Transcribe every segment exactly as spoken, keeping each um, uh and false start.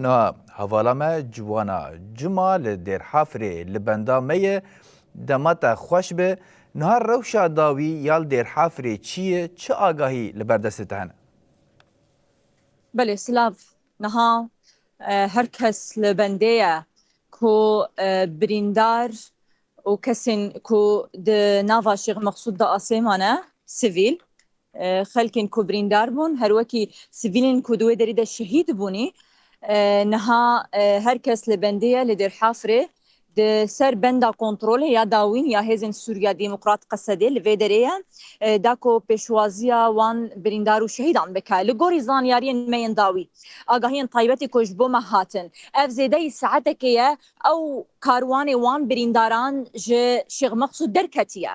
Na hevala me Ciwana Cima li Dêrhafirê li benda me ye. Dema te xweş be. Niha rewşa dawî ya li Dêrhafirê çi ye? Çi agahî li ber destê te hene? Belê, silav. Niha, e, her kes li bendê ye ku, e, birîndar û kesên ku di nava Şêx Meqsûd de asê mane, sivîl, e, xelkên ku birîndar bûn, her wekî sivîlên ku di wê derî de şehîd bûnî, e, niha, e, her kes li bendê ye li Dêrhafirê, di ser benda kontrolê ya dawîn ya Hêzên Sûriya Demokrat, Qesedê, li vê derê ye, e, da ku pêşwaziya wan birîndar û şehîdan bike. Li gorî zanyariyên me yên dawî, agahiyên taybetî ku ji bo me hatin, ev zêdeyî saetekê ye ew karwanê wan birîndaran ji Şêx Meqsûd derketiye.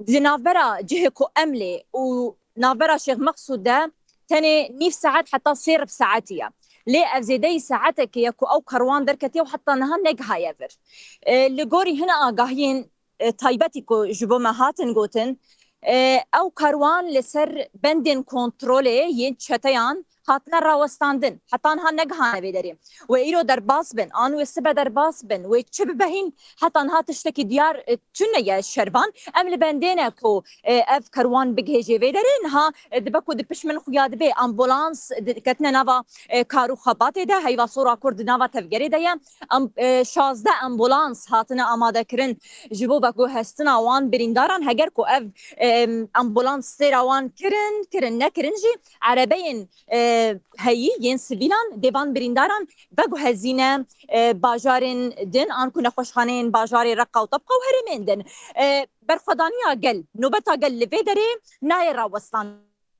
Di navbera cihê ku em lê û navbera Şêx Meqsûd de tenê nîv saet heta sê rib saetî ye. Lê ev zêdeyî saetekê ye ku ew karwan derketiye û heta niha negihaye vir. E, li gorî hin agahiyên, e, taybetî ku ji bo me hatin gotin, e, ew karwan li ser bendên kontrolê yên çeteyan hatine rawestandin. Heta niha negihane vê derê. Wê îro derbas bin, an wê sibe derbas bin, wê çi bibe hîn, heta niha tiştekî diyar, e, tune ye. Şervan, em li bendê ne ku, e, ev kerwan bigihêje vê derê. Niha, e, dibe ku di pişt min xuya dibê, ambulans di-, ketine nava, e, kar û xebatê de, heyva sora kur di nava tevgerê de ye. Am-, e, şazdeh ambulans hatine amadekirin ji bo veguhestina wan birîndaran. Heger ku ev, e, ambulans sêra wan kirin, kirin nekirin jî, erebeyên, e, heyî yên sivîlan dê van birîndaran veguhezîne, e, bajarên din, an ku nexweşxaneyên bajarê Reqa û Tebqa û herêmên din. E, berxwedaniya gel, nobeta gel li vê derê nayê rawestan.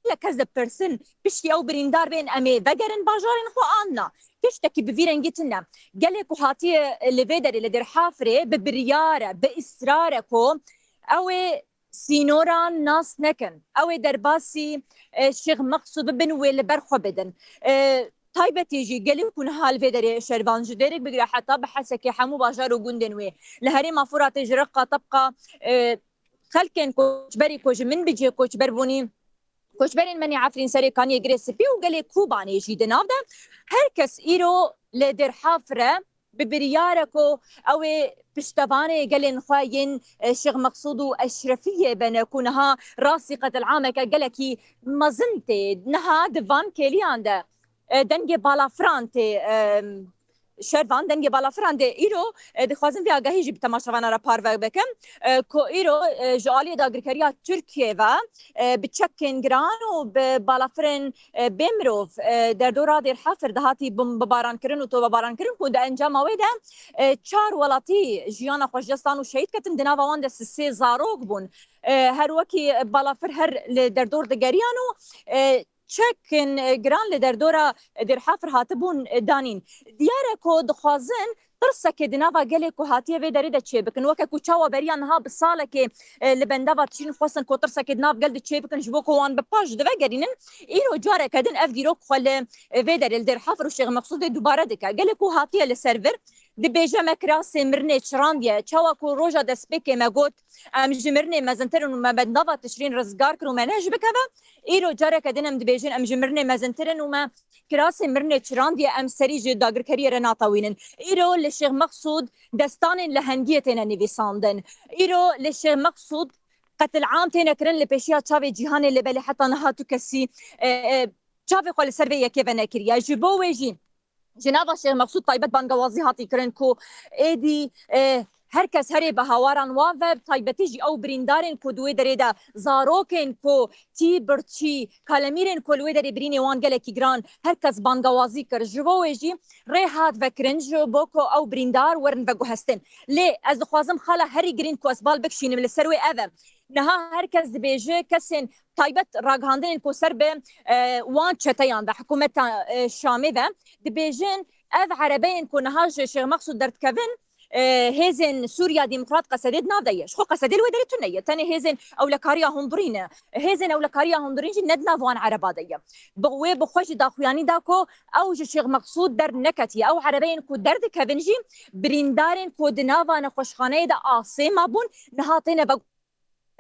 Lê kes dipirsin, piştî ew birîndar bên, em ê vegerin bajarên xwe an na? Tiştekî bi vî rengî tune. Gelê ku hatiye li vê derê, li Dêrhafirê, bi biryar e, bi israr e ku ew ê sînoran nas nekin. Ew ê derbasî, e, Şêx Meqsûd bibin, wê li ber xwe bidin. E, taybetî jî gelê ku niha li vê derê, Şervan, ji Dêrik bigire heta bi Hesekê, hemû bajar û gundên wê, li herêma Furatê, ji Reqa, Tebqa, e, xelkên koçberî ku ji Minbicê koçber bûnî, koçberên me nê Efrîn, Serê Kaniyê, Girê Spî û gelê Kobanê jî di nav de, her kes îro li Dêrhafir e, bi biryar e ku ew ê piştevanê gelên xwe yên, e, Şêx Meqsûd û Eşrefiyê bene ku niha rastî qetil'ameke gelekî mezin tê. Niha di van kêliyan de, e, dengê balafiran tê, e, Şervan, dengê balafiran dê. Îro, e, dixwazim vê agahî jî bi temaşevana re parve bikim, e, ku îro, e, ji aliyê dagirkeriya Tirkiyê ve, e, bi çekên giran û bi balafirên, e, bê mirov, e, derdora Dêrhafir dihatî bom-, bibarankirin û tovebarankirin ku di encama wê de, e, çar welatî jiyana xwe ji dest dan û şehîd ketin, di nava wan de sisê zarok bûn. E, her wekî balafir her li derdor digeriyan û, e, çekên, e, giran li derdora, e, Dêrhafir hatibûn, e, danîn. Diyar e ku dixwazin tirsekê di nava gelê ku hatiye vê derê de çêbikin. Weke ku çawa beriya niha bi salekê, e, li bendava tişrîn xwestin ku tirsekê di nav gel de çêbikin, ji bo ku wan bi paş divegerînin, îro careke din ev dîrok xwe li, e, vê derê, li Dêrhafir û Şêx Meqsûdê dubare dike. Gelê ku hatiye li ser vir, dibêje me kirasê mirinê çirandiye. Çawa ku roja destpêkê me got, em ji mirinê mezintir in û me bendava tişrîn rizgar kir û me ne ji bikeve, îro careke din em dibêjin, em ji mirinê mezintir in û me kirasê mirinê çirandiye, em serî ji dagirkeriyê re natewînin. Îro li Şêx Meqsûd destanên lehengiyê têne nivîsandin. Îro li Şêx Meqsûd qetil'am têne kirin li pêşiya çavê cîhanê, lê belê heta niha tu kesî, e, e, çavê xwe li ser vê yekê venekiriye. Ji bo wê jî ji nava Şêx Meqsûd taybet bangewazî hatî kirin ku êdî, e, her kes herê bi hawaran wan ve, taybetî jî ew birîndarên ku di wê derê de, zarokên ku tî birçî, kalemîrên ku li wê derê birînê wan gelekî giran, her kes bangewazî kir. Ji bo wê jî rê hat vekirin ji bo ku ew birîndar werin veguhestin. Lê ez dixwazim xala herî girîng ku ez bal bikişînim li ser wê ev e. Niha her kes dibêje, kesên taybet ragihandinên ku ser bi, e, wan çeteyan ve, hikûmeta, e, Şamê ve, dibêjin ev erebeyên ku niha ji Şêx Meqsûd derdikevin, e, hêzên Sûriya Demokrat Qesedê di nav de ye. Ji xwe Qesedê li wê derê tune ye. Tenê hêzên ewlekariya hundirî ne. Hêzên ewlekariya hundirîn jî ne di nav wan ereba de ye. Bi wê bi xwe jî daxuyanî da ku ew ji Şêx Meqsûd derneketiye. Ew erebeyên ku derdikevin jî birîndarên ku di nava nexweşxaneyê de asê mabûn, niha têne ve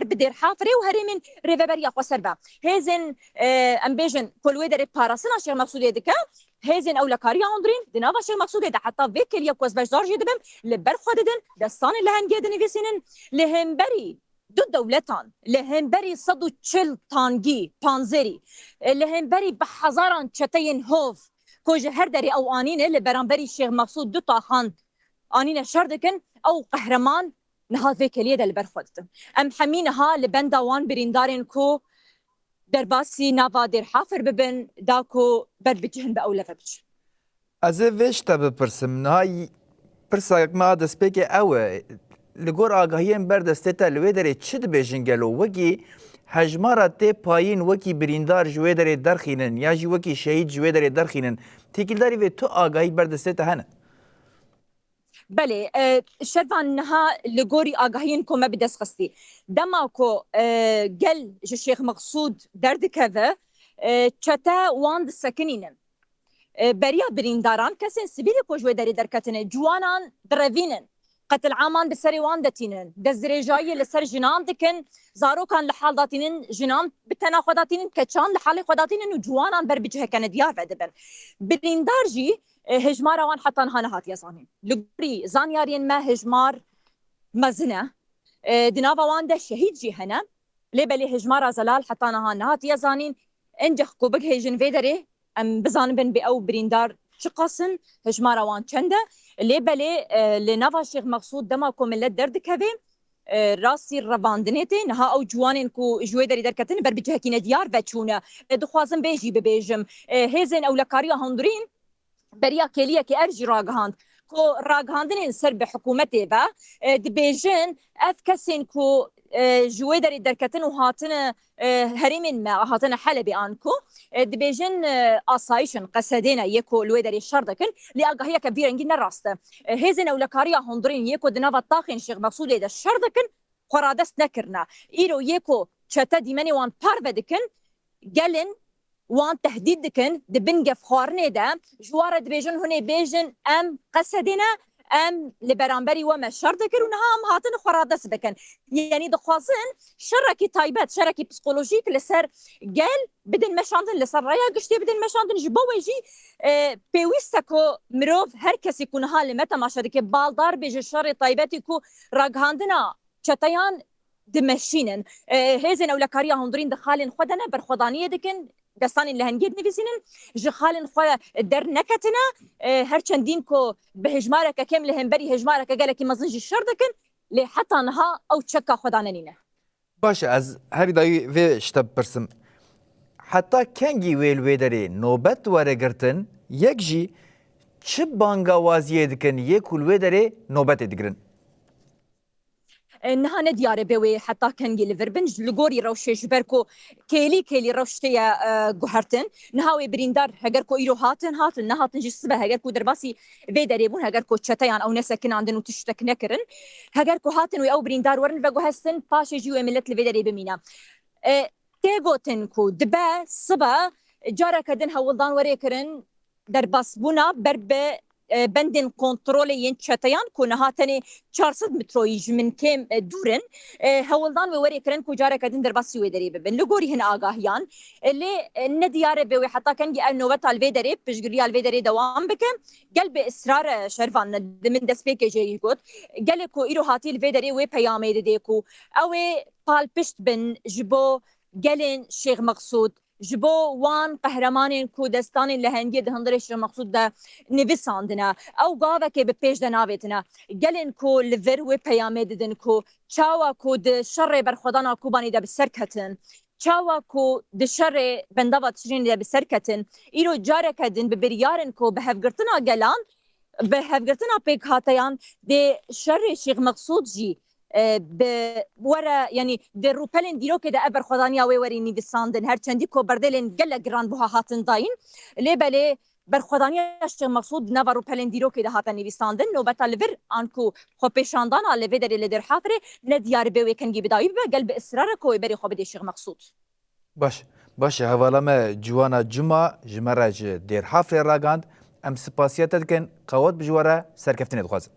bi Dêrhafirê û herêmên rêveberiya xweser be. Hêzên, e, em bêjin ku li wê derê parastina Şêx Mexsûdê dike, hêzên ewlekariya hundirîn di nava Şêx Mexsûdê de heta vê kêliya ku ez beşdar jê dibim, li ber xwe didin, destanên lehengiyê dinivîsînin, li hemberî du dewletan, li hemberî sed û çil tangî, panzerî, e, li hemberî bi hezaran çeteyên hov ku ji her derê ew anîne li beramberî Şêx Mexsûd du taxan anîne şer dikin, ew qehreman niha vê keliyê de li ber xwe ditin. Em hemî niha li benda wan birîndarên ku derbasî nava Dêrhafir bibin, da ku ber bicihin bi ew leve biçin. Ez ê vê ji te bipirsim. Niha y-, pirsa me a destpêkê ew e. Li gor agahiyên ber destê te li wê derê çi dibêjin gelo? Wekî hejmara tê payîn, wekî birîndar ji wê derê derxînin ya jî wekî şehîd ji wê derê derxînin, têkildarî vê tu agahî ber destê te hene? Belê, e, Şervan, niha li gorî agahiyên ku me bi dest xistî, dema ku, e, gel ji Şêx Mexsûd derdikeve, e, çete wan disekinînin. E, beriya birîndaran, kesên sivîlê ku ji wê derê derketine, ciwanan direvînin, qetilaman bi serê wan detînin, destdirêjayiyê li ser jinan dikin, zarokan li hal datînin, jinan bi tena xwe datînin, keçan li halê xwe datînin û ciwanan ber bi cihekene diyar ve dibin. Birîndar jî, e, hejmara wan heta niha nehatiye zanîn. Li gorî zanyariyên me hejmar mezin e. E, di nava wan de şehîd jî hene. Lê belê hejmara zelal heta niha nehatiye zanîn. Encex ku bigihêjin vê derê, em bizanibin bê ew birîndar çiqas in, hejmara wan çend e. Lê belê, e, li nava Şêx Mexsûd dema ku milet derdikeve, e, rastî revandinê tê. Niha ew ciwanên ku ji wê derê derketin ber bi cihekî nediyar ve çûne. E, dixwazim bê jî bibêjim. E, hêzên ewlekariya hundirîn beriya kêliyekê ev jî ragihand ku ragihandinên ser bi hikûmetê ve, e, dibêjin ev kesên ku, e, ji wê derê derketin û hatine, e, herêmên me, hatine Helebê an ku, e, dibêjin, e, asayîş in, qesedê ne, yê ku li wê derê şer dikin, lê agahiyeke vî rengî ne rast e. E, hêzên ewlekariya hundirîn yê ku di nava taxên Şêx Mexsûdê de şer dikin, xwe radest nekirine. Îro yê ku çete dîmenê wan parve dikin, gelên wan tehdît dikin, di bin gefxwarinê de ji wan re dibêjin, hûn ê bêjin, em qesedê ne, em li beramberî we me şer dikir û niha em hatin xwe radest bikin. Yanî dixwazin şerekî taybet, şerekî psîkolojîk li ser gel bidin meşandin, li ser raya giştê bidin meşandin. Ji bo wê jî, e, pêwîst e ku mirov, her kesî ku niha li me temaşe dike, baldar bê ji şerê taybetî ku ragihandina çeteyan dimeşînin. E, hêzên ewlekariya hundirîn di xalên xwe de ne, berxwedaniyê dikin, destanên lehengiyê dinivîsînin, ji xalên xwe derneketine. E, her çendîn ku bi hejmareke kêm li hemberî hejmareke gelekî mezin jî şer dikin, lê heta niha ew çeka xwe danenîne. Baş e, ez herî dawî vê ji te bipirsim. Heta kengî wê li wê derê nobet were girtin, yek jî çi bangawaziyê dikin yê ku li wê derê nobetê digirin? E, niha ne diyar e bê wê heta kengî li vir bin, ji, li gorî rewşê, ji ber ku kêlî kêlî rewş tê ye, e, guhertin. Niha wê birîndar, heger ku îro hatin, hatin, nehatin jî sibe, heger ku derbasî vê derê bûn, heger ku çeteyan ew nesekinandin û tiştek nekirin, heger ku hatin wê ew birîndar werin veguhestin, paşê jî wê milet li vê derê bimîne. E, tê gotin ku dibe sibe careke din hewldan were kirin, derbasbûna ber bi, e, bendên kontrolê yên çeteyan ku niha tenê çar sed metroyî ji min kêm, e, dûr in, e, hewldan wê were kirin ku careke din derbasî wê derê bibin. Li gorî hin agahiyan, e, lê, e, ne diyar e bê wê heta kengî ev nobeta li vê derê, piştgiriya li vê derê dewam bike. Gel bi israr e, Şervan, di min destpêkê jê jî got. Gelê ku îro hatî li vê derê wê peyamê didê ku ew ê palpişt bin ji bo gelên Şêx Mexsûd, ji bo wan qehremanên ku destanên lehengiyê di hundirê Şêx Mexsûd de nivîsandine, ew gavekê bi pêş de navêtine. Gelên ku li vir wê peyamê didin ku çawa ku di şerê berxwedana Kobanê de bi ser ketin, çawa ku di şerê bendava Tişrînê de bi ser ketin, îro careke din bi biryarên ku bi hevgirtina gelan, bi hevgirtina pêkhateyan dê şerê Şêx Mexsûd jî, e, bi were, yanî di rûpelên dîrokê de ev berxwedaniya wê werî nivîsandin, her çendî ku berdêlên gelek giran buha hatin dayîn. Lê belê berxwedaniya Şêx Mexsûd di nava rûpelên dîrokê de hate nivîsandin. Nobeta li vir an ku xwepêşandana li vê derê li Dêrhafirê ne diyar bê wê kengî bi dawî bibe, gel bi israr e ku wê berê xwe bidê Şêx Mexsûd. Baş, baş e, hevala me Ciwana Cuma ji me re ji Dêrhafrê ragand. Em spasiya te dikin, qewet bi ji we re serkeftinê dixwazin.